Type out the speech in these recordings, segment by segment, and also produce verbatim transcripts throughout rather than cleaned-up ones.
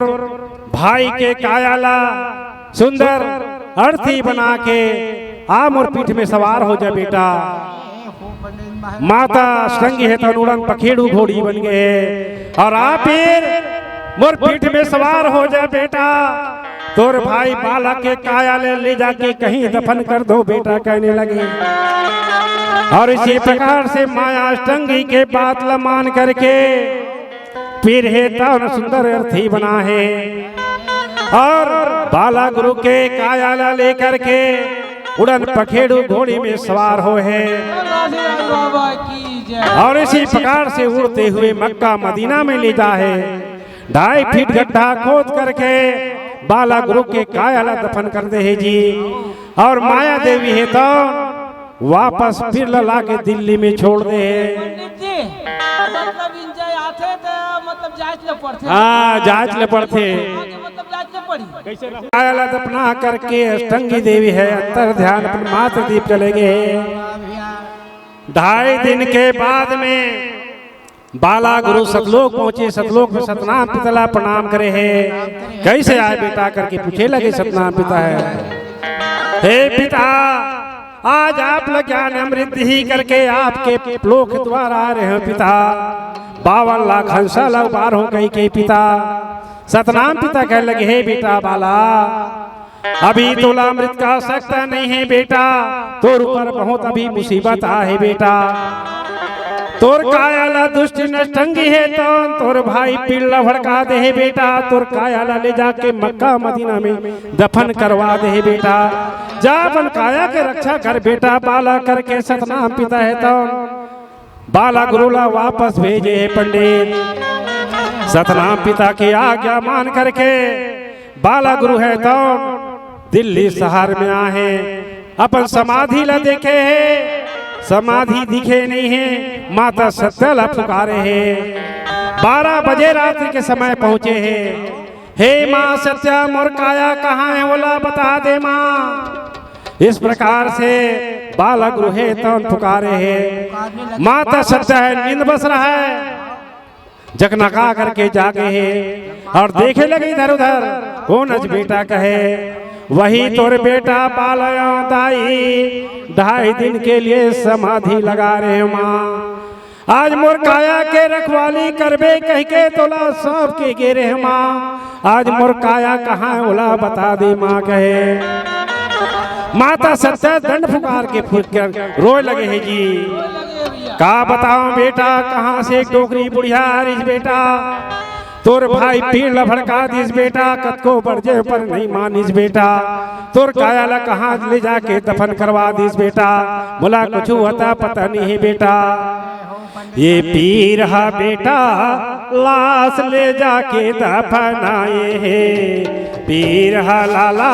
भाई के काया ला सुंदर अर्थी बना के आ मोर पीठ में सवार हो जा बेटा। माता अष्टंगी हे तन उड़न पखेड़ू घोड़ी बन गे हे, अउ आ फिर मोर पीठ में सवार हो जा बेटा। तोर भाई बाला के काया ले, ले जाके कहीं दफन कर दो बेटा, कहने लगे। अउ इसी प्रकार से माया अष्टंगी के बात ल मान करके फिर हे तन सुंदर अर्थी बना हे अउ बाला गुरु के काया ला लेकर के उड़न पखेड़ू घोड़ी में सवार हो हे। राधे बाबा की जय। अउ इसी प्रकार से उड़ते हुए मक्का मदीना में ले जा हे। ढाई फीट गड्ढा खोद करके बाला गुरु के काया ला दफन कर दे हे जी। अउ माया देवी हे तो वापस फिर ला के दिल्ली में छोड़ दे हे। पंडित जी, मतलब इंजय आथे त मतलब जांच ले पड़थे। हाँ, जांच ले पड़थे। आगे मतलब जांच ले पड़ी। काया ला दफना करके अष्टंगी देवी हे अंतर ध्यान अपन मात्र दीप चले गे हे। ढाई दिन के बाद में बाला गुरु सतलोक पहुंचे, सतलोक में सतनाम पिता ला प्रणाम करे हे। कैसे आए बेटा करके पूछे लगे सतनाम पिता हे, हे पिता, आज आप ल ज्ञान अमृत ही करके आपके लोक द्वार आ रहे हो पिता। बावन लाख हंसा ला उबार हो गई के पिता। सतनाम पिता कहे लगे, हे बेटा बाला, अभी तोला अमृत का आवश्यकता नहीं हे बेटा, तोर ऊपर बहुत अभी मुसीबत आ हे बेटा। तोर काया ला दुष्ट नष्टंगी हे तन तोर भाई पीड़ ला भड़का दे हे बेटा, तोर काया ला ले जाके मक्का मदीना में दफन करवा दे हे बेटा। जा अपन काया के रक्षा कर बेटा, बाला करके सतनाम पिता हे तन बाला गुरु ला वापस भेजे हे पंडित। सतनाम पिता के आज्ञा मान करके बाला गुरु हे तन दिल्ली शहर में आहे, अपन समाधि ला देखे हे, समाधि दिखे नहीं हे। माता सत्या ला पुकारे हे, बारह बजे रात्रि के समय पहुंचे हे। हे माँ सत्या, मोर काया कहाँ हे, ओला बता दे माँ। इस प्रकार से बाला गुरु हे तन पुकारे हे। माता सत्या हे नींद बस रहा हे, जकनका करके जागे हे अउ देखे लगे इधर उधर, कोन अच बेटा कहे, वही तोर बेटा बाला दाई, ढाई दिन के लिए समाधि लगा रहे माँ। आज मोर काया के रखवाली करबे कहिके तोला सौंप के गे रहे माँ। आज मोर काया कहाँ हे ओला बता दे माँ कहे। माता सत्या दंड फुकार के फुट कर रोए लगे हे जी। का बताओ बेटा, कहाँ से एक डोकरी बुढ़िया आ रही बेटा, तोर भाई पीड़ ला भड़का दिस बेटा, कतको बरजे पर नहीं मानिस बेटा, तोर काया ला कहाँ ले जाके दफन करवा दिस बेटा, मोला कुछ अता पता नहीं हे बेटा। ये पीर हा बेटा लाश ले जाके दफनाए हे, पीर हा लाला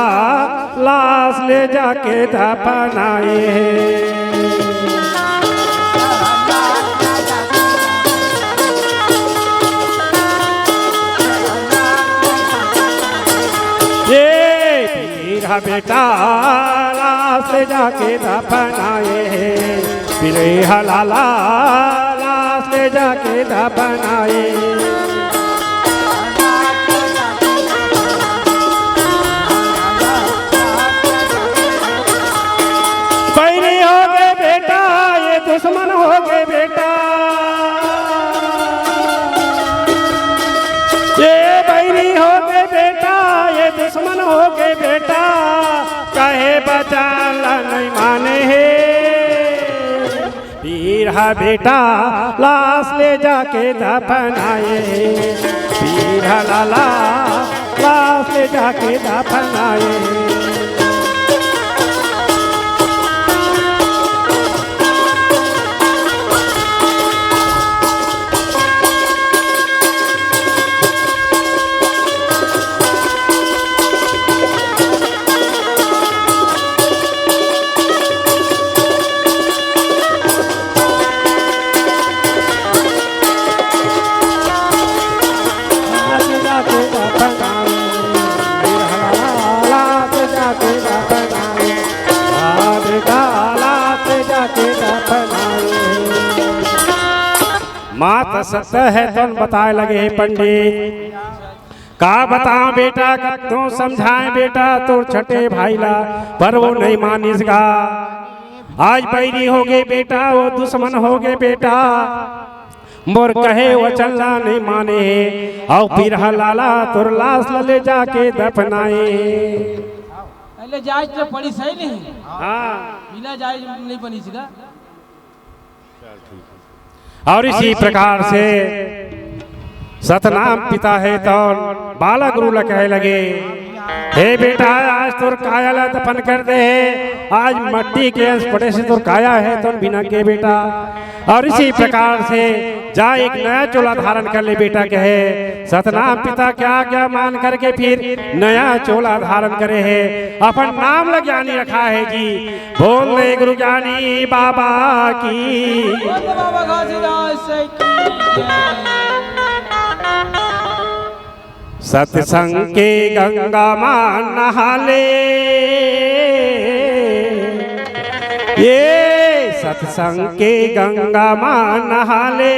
लाश ले जाके दफनाए हे। ये पीर हा बेटा लाश ले जाके दफनाए हे, पीर हा लाला लाश ले जाके दफनाए। बैरी हो गे बेटा, ये दुश्मन हो गे बेटा, ये बैरी हो गे बेटा, ये दुश्मन हो गे बेटा, कहे बचन ला नहीं माने हे। पीर हा बेटा लाश ले जाके दफनाए, पीर हा लाला लाश ले जाके दफनाए। मात सत्य हे तन बताए लगे हे पंडित। का बताओं बेटा, कतनो समझाएं बेटा तोर छठे भाई ला, पर वो नहीं मानिस गा। आज बैरी होगे बेटा, वो दुश्मन होगे बेटा, मोर कहे वचन ला नहीं माने हे, अउ पिरहा लाला तोर लाश ला ले जाके दफनाए। ले जाए तो पड़ी सही नहीं। हाँ। बिना जाए नहीं बनी सीधा। अउ इसी प्रकार से सतनाम पिता हे तो बाला गुरु ला कहे लगे, "हे बेटा, आज तोर काया ला दफन कर दे हे, आज मट्टी के अंश पड़े से तोर काया हे तो बिना के बेटा।" अउ इसी प्रकार से जा एक नया चोला धारण कर ले बेटा, कहे सतनाम पिता के आज्ञा मान करके फिर नया चोला धारण करे हे, अपन नाम ला ज्ञानी रखा हे जी। बोल रे गुरु ज्ञानी बाबा की। बोल बाबा घासीदास की जय। सत्संग के गंगा मा नहा ले, ये सत्संग के गंगा मा नहा ले,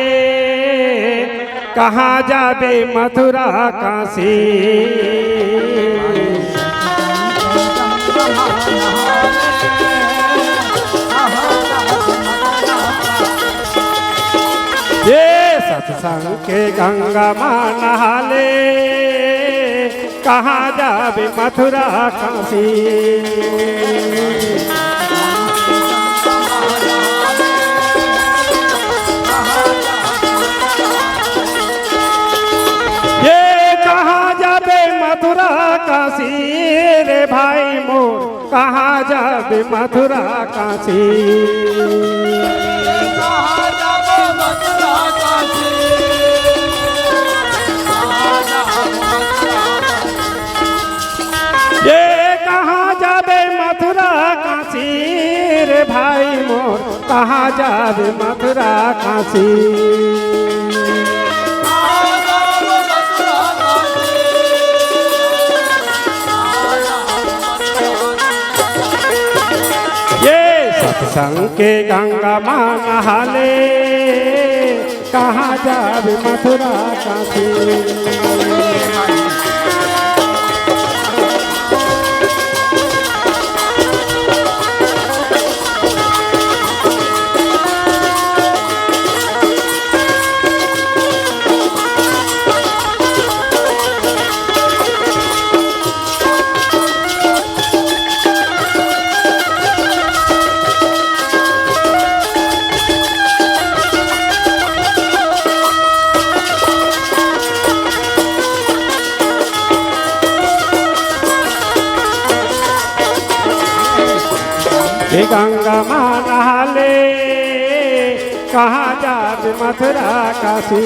कहाँ जाबे मथुरा काशी। ये सत्संग के गंगा मा नहा ले, कहाँ जाबे मथुरा काशी। ये कहाँ जाबे मथुरा काशी रे भाई मोर, कहाँ जाबे मथुरा काशी। कहाँ जाबे मथुरा काशी। ये कहाँ जाबे मथुरा काशी रे भाई मोर, कहाँ जाबे मथुरा काशी। ये सत्संग के गंगा मा नहा ले, कहाँ जाबे मथुरा काशी। हे गंगा मा नहा ले, कहाँ जाबे मथुरा काशी।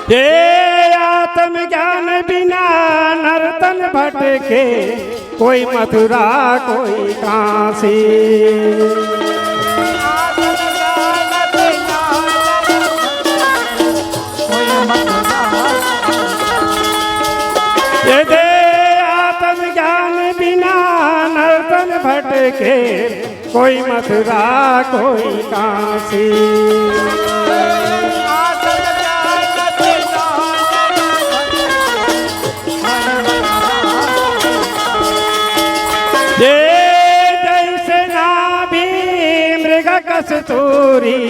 हे आत्मज्ञान बिना नर तन भटके, कोई मथुरा कोई काशी। ये दे आत्मज्ञान बिना नर तन भटके, कोई मथुरा कोई काशी। ये जैसे नाभि मृग कस तूरी,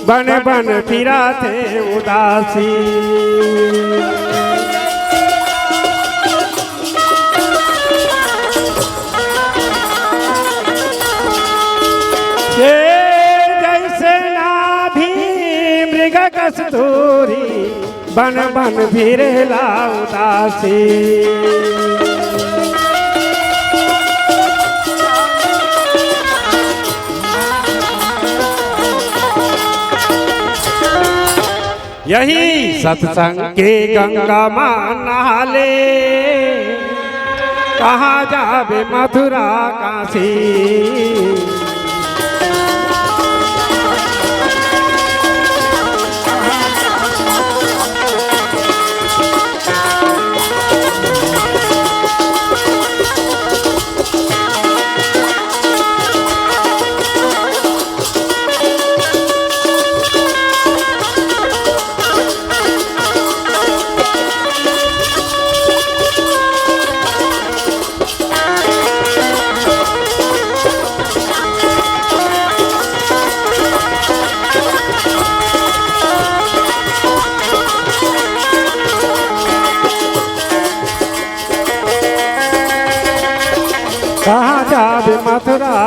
बन बन फिरथे उदासी। ये जैसे नाभि मृग कस तूरी, बन बन फिरेला उदासी। यही सत्संग के गंगा मा नहा ले, कहाँ जाबे मथुरा काशी।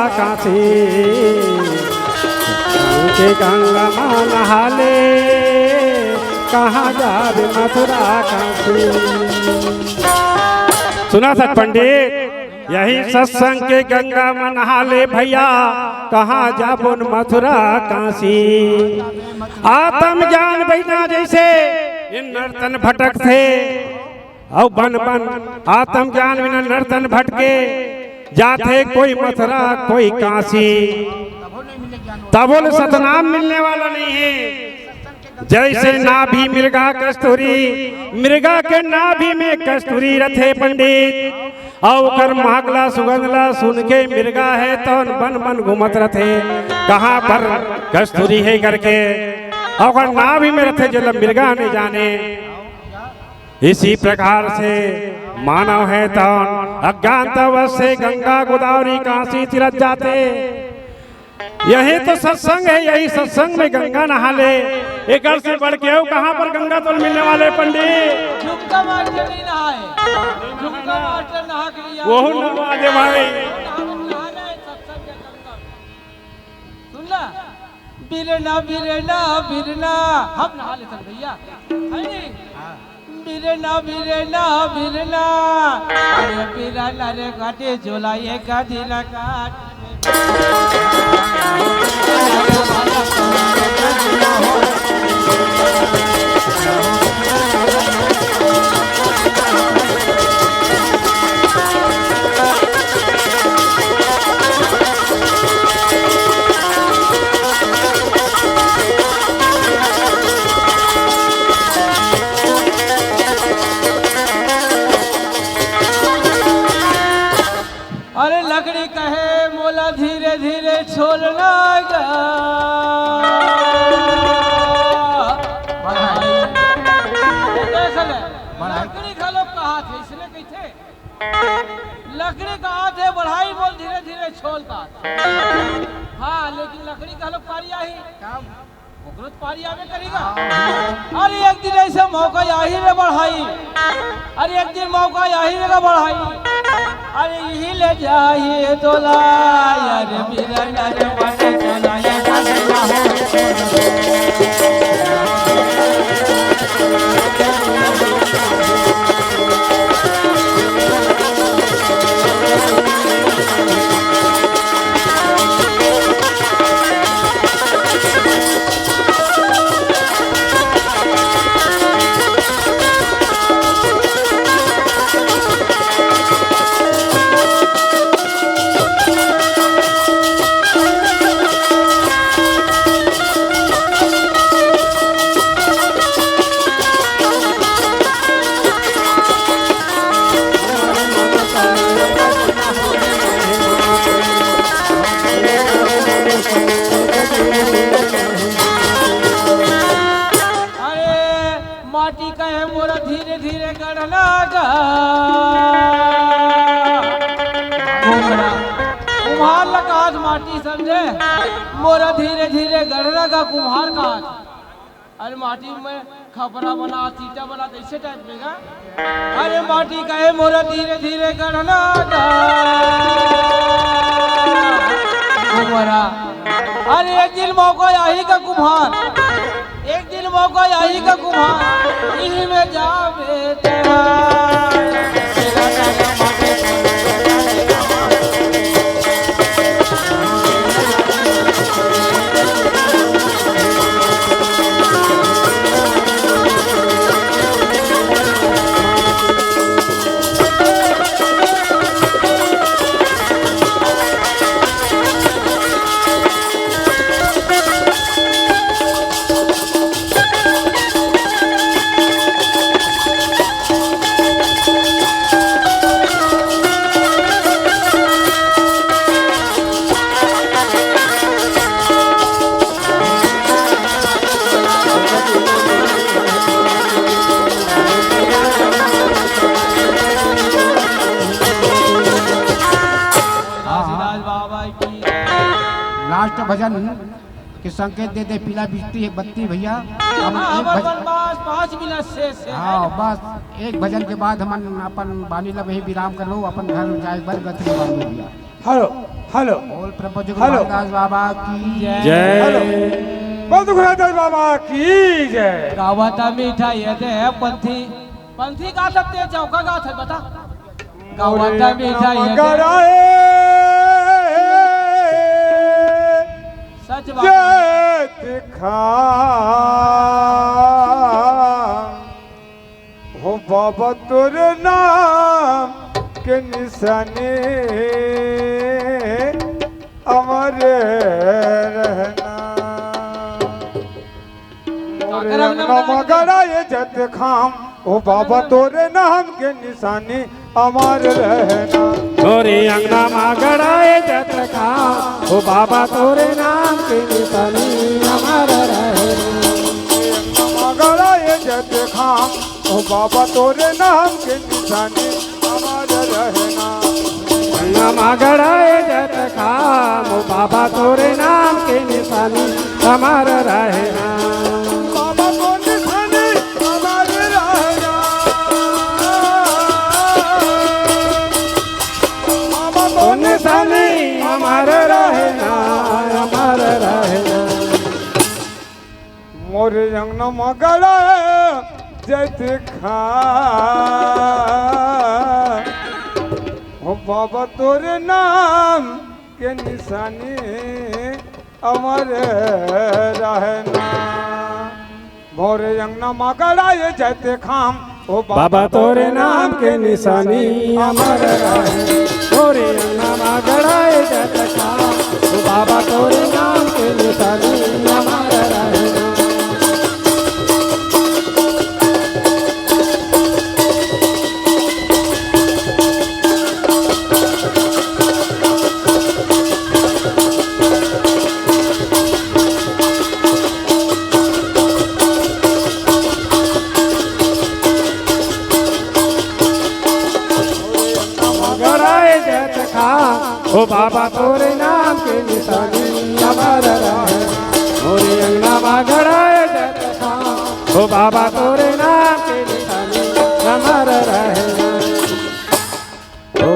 काशी। के गंगा मा नहाले, कहाँ जाबे मथुरा काशी। सुनत हस पंडित, यही सत्संग के गंगा मा नहाले भैया, कहाँ जाबो न मथुरा काशी। आत्म ज्ञान बिना जैसे इन नर तन भटकथे, अउ बन बन आत्म ज्ञान बिना नर तन भटके, जाथे कोई मथुरा कोई काशी, तभो ले सतनाम मिलने वाला नहीं है। जैसे नाभि मृगा कस्तूरी, मृगा के नाभि में कस्तूरी रथे पंडित, अउ ओकर महक ला सुगंध ला सुन के मृगा हे तौन बन बन घूमत रथे, कहाँ पर कस्तूरी हे करके, अउ ओकर नाभि में रथे, जेला मृगा ने जाने। इसी प्रकार से मानव हे तौन अज्ञानतावश से गंगा गोदावरी काशी तीरथ जाथे। यही तो सत्संग हे, यही सत्संग में गंगा नहाले। एकर से बढ़ के अउ कहाँ पर गंगा तोला मिलने वाले पंडित? झुमका मास्टर नहीं नहाए, झुमका मास्टर नहा के लिया। वहू नहा दे भाई। नहाना हे सत्संग के गंगा। सुन ना, बिरना बिरना बिरना, हम नहा लेथन भैया, है नहीं? बिरना बिरना बिरना, अरे बिरना रे काटे झोला एक दिन काट। अरे लकड़ी कहे मोला धीरे धीरे छोलना गा। बढ़ाई। देख ले, बढ़ाई। लकड़ी घलो कहाथे, इसने कहिथे। लकड़ी कहाथे, बढ़ाई मोला धीरे धीरे छोल का। हाँ, लेकिन लकड़ी घलो पारी आही। काम। ओकरो तो पारी आबे करिगा। अरे एक दिन ऐसे मौका आही रे बढ़ाई, अरे एक दिन मौका आही रे बढ़ाई, अरे यही ले जाही तोला, अरे बिरना रे बाटे चला, ये अरे माटी कहे मोरा धीरे धीरे गढ़ना गा। कुम्हार, कुम्हार ला कहात माटी समझे, मोरा धीरे धीरे गढ़ना गा कुम्हार कहात। अरे माटी में खपरा बना, ईटा बना, ऐसे टाइप में गा। अरे माटी कहे मोरा धीरे धीरे गढ़ना गा। कुम्हारा, अरे एक दिन मौका आही का कुम्हार, एक दिन मौका आही का कुम्हार, इही में जाबे तेरा। घासीदास बाबा की। लास्ट भजन के संकेत दे दे, पीला बिस्ती, बत्ती भैया। अब हाँ, एक हमर भजन, बस पाँच मिनट शेष हे। हाँ, बस एक भजन के बाद हमन अपन बानी ला वही विराम कर लो, अपन घर जाए बर गति बांधो भैया। हेलो। हेलो। बोल प्रभु जी हेलो। गुरुदास बाबा की जय। हेलो। बोल दुखराज दास बाबा की जय। गावत मीठा ये दे पंथी, पंथी का सकते चौका गावत है, बता। गावत मीठा ये दे। मगराए सच बात। जैत खाम हो बाबा तोरे नाम के निशानी अमर रहना। मोरे अंगना मगराए जैत खाम, हो बाबा तोरे नाम के निशानी अमर रहना। मोरे अंगना मगराए जैत खाम, हो बाबा तोरे नाम के निशानी अमर रहना। मगराए जैत खाम, ओ बाबा तोरे नाम के निशानी अमर रहना। अंगना मगराए जैत खाम, ओ बाबा तोरे नाम के निशानी अमर रहना। बाबा तोरे निशानी अमर रहना। बाबा तोरे निशानी अमर रहना, अमर रहना। मोरे अंगना मगराए जैत खाम, हो बाबा तोरे नाम के निशानी अमर रहना। मोरे अंगना मगराए जैत खाम, ओ बाबा तोरे नाम के निशानी अमर रहे। मोरे अंगना मगराए जैत खाम, ओ बाबा तोरे नाम के निशानी अमर रहे। मगराए जैत खाम, ओ बाबा तोरे नाम के निशानी अमर रहे। मोरे अंगना मगराए जैत खाम, ओ बाबा तोरे नाम के निशानी अमर रहे। ओ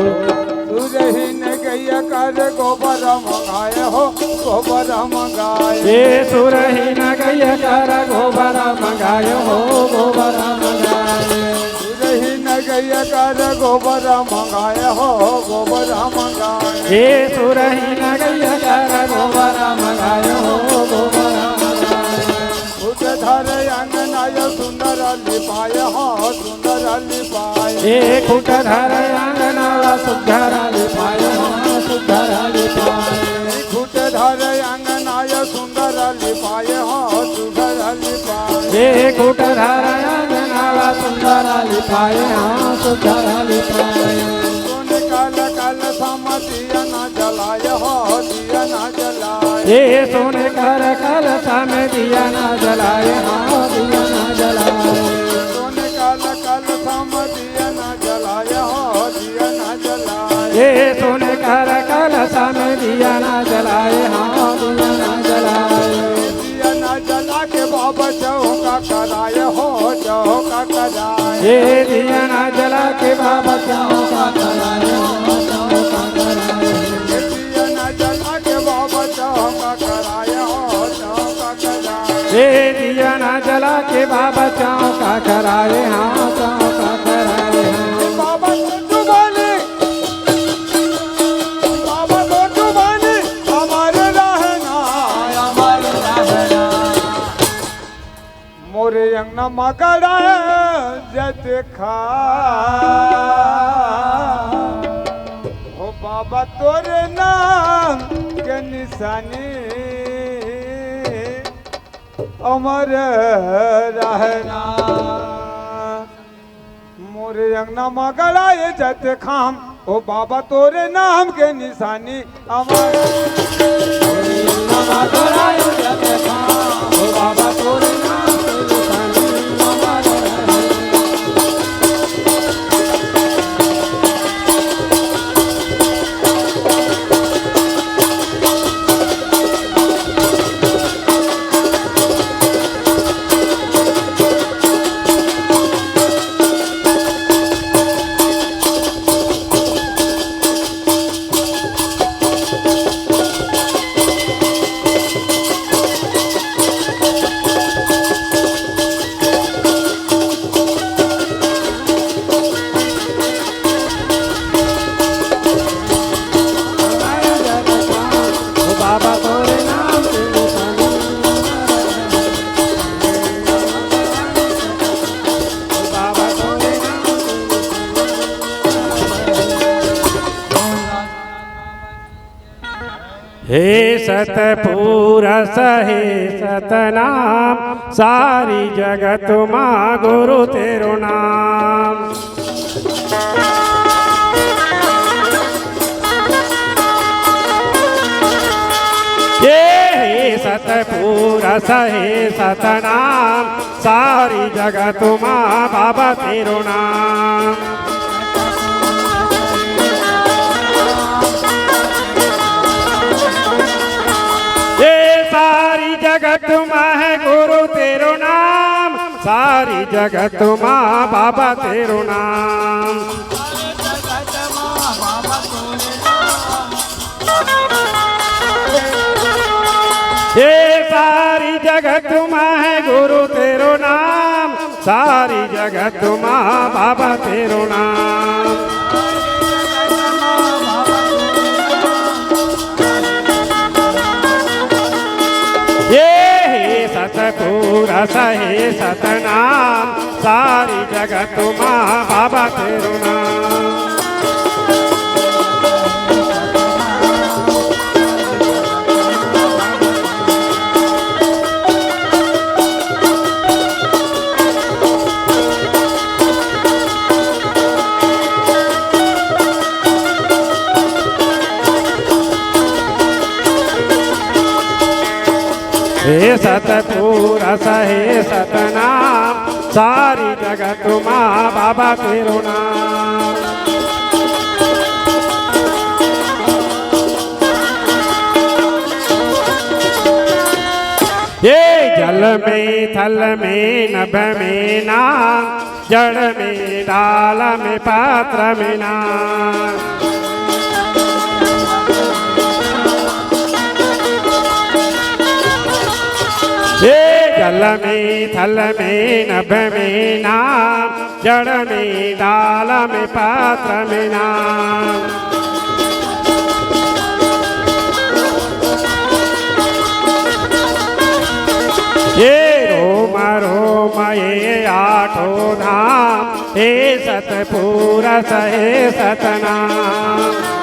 सुरहीन गैया कर गोबर मंगाए हो, गोबर मंगाए। ए सुरहीन गैया कर गोबर मंगाए हो, गोबर मंगाए। सुरहीन गैया कर गोबर मंगाए हो, गोबर मंगाए। ए सुरहीन गैया कर गोबर मंगाए हो, गोबर मंगाए। खुट धर अंगना यो सुंदर लिपाए हो, सुंदर लिपाए। ए खुट धर अंगना ला सुघर लिपाए हो, सुघर लिपाए। खुट धर अंगना यो सुंदर लिपाए हो, सुघर लिपाए। ए खुट धर अंगना ला सुंदर लिपाए हो, सुघर लिपाए। सोन कल कलसा म दिया ना जलाए हो, दिया ना जलाए। ए सोन कर कलसा म दिया ना जलाए, हाँ, दिया ना जलाए। सोन कल कलसा म दिया ना जलाए हो, दिया ना जलाए। ए सोन कर कलसा म दिया ना जलाए, हाँ, दिया ना जलाए। दिया ना जला के बाबा चौका कराए हो, चौका कराए। ए दिया ना जला के बाबा चौका कराए हो, चौका कराए। ए दिया ना जला के बाबा चौका कराए हो, चौका कराए। ए दिया ना जला के बाबा चौका कराए, हाँ, चौका कराए, हाँ। बाबा छोटू बाली, बाबा छोटू बाली, अमर रहना, अमर रहना। मोरे अंगना मगराए जैत खाम, हो बाबा तोरे नाम के निशानी अमर रहना। मोरे अंगना मगराए जैत खाम, ओ बाबा तोरे नाम के निशानी अमर। सतपुरुष हे सतनाम, सारी जगत मा गुरु तेरो नाम। ये हे सतपुरुष हे सतनाम, सारी जगत मा बाबा तेरो नाम। ये सारी जगत मा हे गुरु तेरो नाम, सारी जगत मा बाबा तेरो नाम। ये सारी जगत मा हे गुरु तेरो नाम, सारी जगत मा बाबा तेरो नाम। ये हे सतपुरुष हे सतनाम, सारी जगत मा बाबा तेरो नाम। हे सतपुरुष हे सतनाम, सारी जगत मा बाबा तेरो नाम। ये जल में थल में नभ में नाम, जड़ में डाल में पत्र में नाम। ये जल में थल में नभ में नाम, जड़ में डाल में पत्र में नाम। ये रोम रोम ये आठों धाम, हे सतपुरुष हे सतनाम।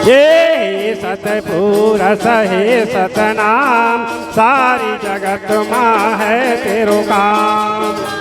ये हे सतपुरुष हे सतनाम, सारी जगत मा हे तेरो काम।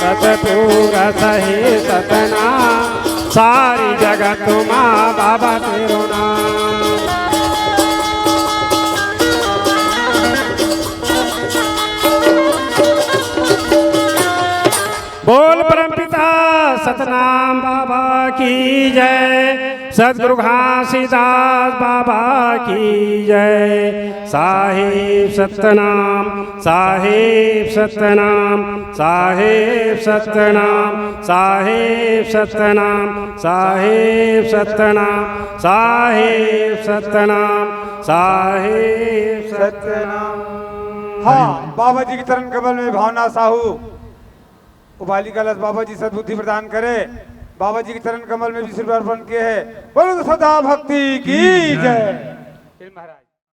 सतपुरुष हे सतनाम, सारी जगत मा बाबा तेरो नाम। बोल परमपिता सतनाम बाबा की जय, सतगुरु घासीदास बाबा की जय। साहेब सतनाम, साहेब सतनाम, साहेब सतनाम, साहेब सतनाम, साहेब सतनाम, साहेब सतनाम, साहेब सतनाम। हाँ, बाबा जी के चरण कमल में भावना साहू उबाली कलश बाबा जी सद्बुद्धि प्रदान करे। बाबा जी के चरण कमल में भी सिर अर्पण किए हैं। बोलो तो सदा भक्ति की जय। महाराज।